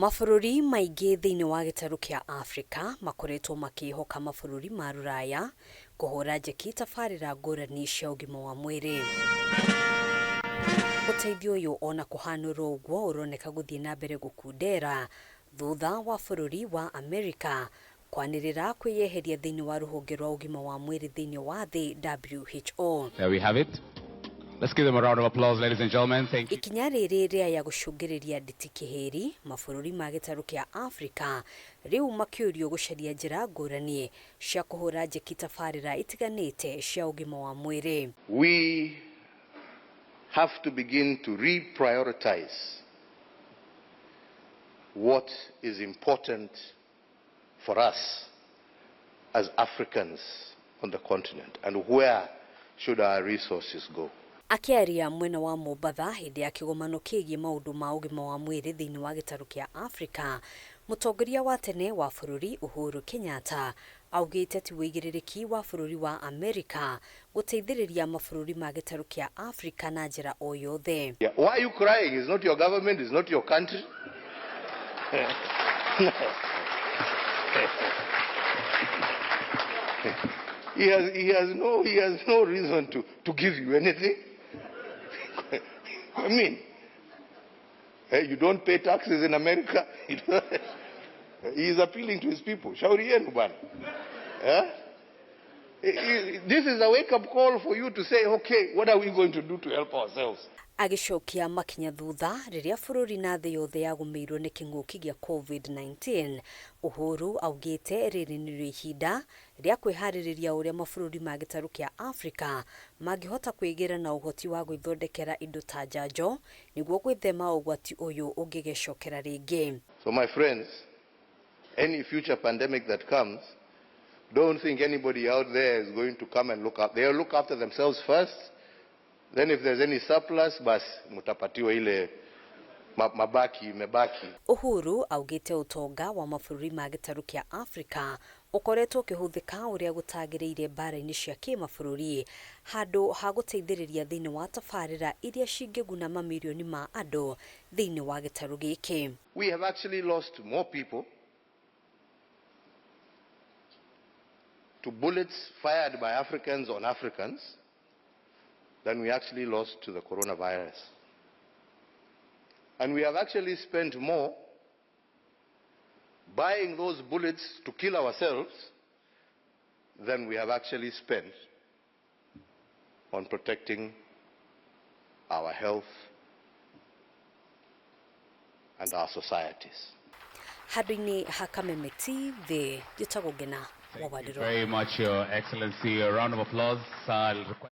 Mabũrũri maingĩ thĩinĩ wa gĩtarũ kĩa Afrika makoretwo makĩhoka mabũrũri ma rũraya kũhũra njeki tabarĩra ngũrani cia ũgima wa mwĩrĩ. Ũteithio ũyũ ona kũhanũrwo ũguo ũroneka gũthiĩ na mbere gũkundera thutha wa bũrũri wa Amerika kwanĩrĩra kwĩyeheria thĩinĩ wa rũhonge rwa ũgima wa mwĩrĩ thĩinĩ wa thĩ WHO. There we have it. Let's give them a round of applause, ladies and gentlemen. Thank you. Ikinya rĩrĩ rĩaya gũcũngĩrĩria nditi kĩhĩri mabũrũri ma gĩtarũ kĩa Afrika rĩu makĩũrio gũcaria njĩra ngũrani cia kũhũra njeki tabarĩra itiganĩte cia ũgima wa mwĩrĩ. We have to begin to reprioritize what is important for us as Africans on the continent and where should our resources go. Akĩaria mwena wa Mombatha hĩndĩ ya kĩgomano kĩgiĩ maũndũ ma ũgima wa mwĩrĩ thĩinĩ wa gĩtarũ kĩa Afrika, mũtongoria wa tene wa bũrũri Uhuru Kenyatta augĩte ti ũigĩrĩrĩki wa bũrũri wa Amerika gũteithĩrĩria mabũrũri ma gĩtarũ kĩa Afrika na njĩra o yothe. Yeah. Why are you crying? It's not your government, it's not your country. He has no reason to give you anything. I mean, you don't pay taxes in America. He is appealing to his people. Shauri yenu bwana. Eh? This is a wake-up call for you to say, "Okay, what are we going to do to help ourselves?" Agĩcokia makinya thutha rĩrĩa bũrũri na thĩ yothe yagũmĩirwo nĩ kĩng'ũki gĩa COVID-19, Uhuru augĩte rĩrĩ nĩrĩo ihinda rĩa kwĩharĩrĩria ũrĩa mabũrũri ma gĩtarũ kĩa Afrika mangĩhota kwĩgĩra na ũhoti wa gwĩthondekera indo ta njanjo nĩguo gwĩthema ũgwati ũyũ ũngĩgecokera rĩngĩ. So my friends, any future pandemic that comes, don't think anybody out there is going to come and look up. They'll look after themselves first. Then if there's any surplus, bas mutapatiwa ile mabaki imebaki. Uhuru augĩte ũtonga wa mabũrũri ma gĩtarũ kĩa Afrika ũkoretwo ũkĩhũthĩka ũrĩa gũtagĩrĩire mbara-inĩ cia kĩmabũrũri handũ ha gũteithĩrĩria thĩinĩ wa tabarĩra iria cingĩguna mamirioni ma andũ thĩinĩ wa gĩtarũ gĩkĩ. We have actually lost more people to bullets fired by Africans on Africans than we actually lost to the coronavirus. And we have actually spent more buying those bullets to kill ourselves than we have actually spent on protecting our health and our societies. Handũ-inĩ ha Kameme TV, njĩtagwo Ngena Thank you Mwabandirwa. very much, Your Excellency. A round of applause. I'll request